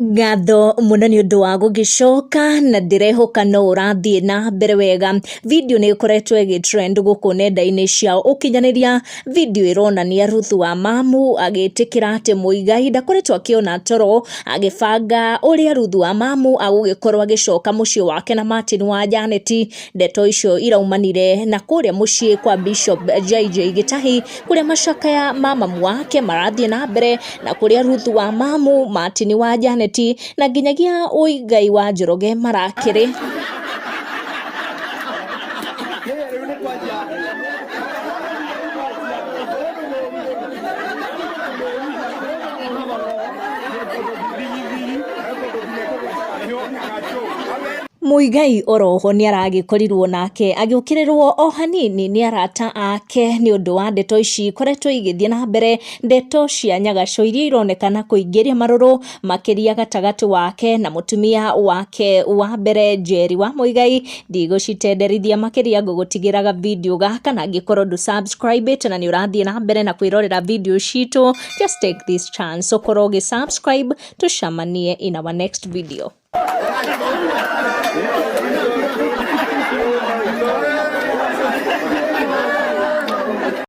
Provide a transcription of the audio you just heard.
Ngatho mũno nĩ ũndũ wa gũgĩcoka na ndĩrehoka no ũrathiĩ na mbere wega. Video nĩ ĩkoretwo ĩgĩ trend gũkũ nenda-inĩ cia ũkinyanĩria. Video ĩronania Ruth wa Mamu agĩtĩkĩra atĩ Muigai ndakoretwo akĩona toro agĩbanga ũrĩa Ruth wa Mamu agũgĩkorwo agĩcoka mũciĩ wake na Martin wa Janeti. Ndeto icio iraumanire na kũrĩa mũciĩ kwa Bishop JJ Gĩtahi kũrĩa macakaya ma mamu wake marathiĩ na mbere na kũrĩa Ruth wa Mamu, Martin wa Janeti na nginyagia Ũigai wa Njoroge marakĩrĩ. Muigai oroho nĩaragĩkorirwo nake agĩũkĩrĩrwo o hanini nĩ arata ake nĩ ũndũ wa ndeto ici ikoretwo igĩthiĩ na mbere, ndeto cia nyagaco iria ironekana kũingĩria marũrũ makĩria gatagatĩ wake na mũtumia wake wa mbere Njeri wa Muigai. Ndigũcitenderithia makĩria ngũgũtigĩra ga video gaka na angĩkorwo ndũ subscribe ĩte na nĩ ũrathiĩ na mbere na kwĩrorera video citũ, just take this chance ũkorwo ũgĩ subscribe tũcemanie in our next video.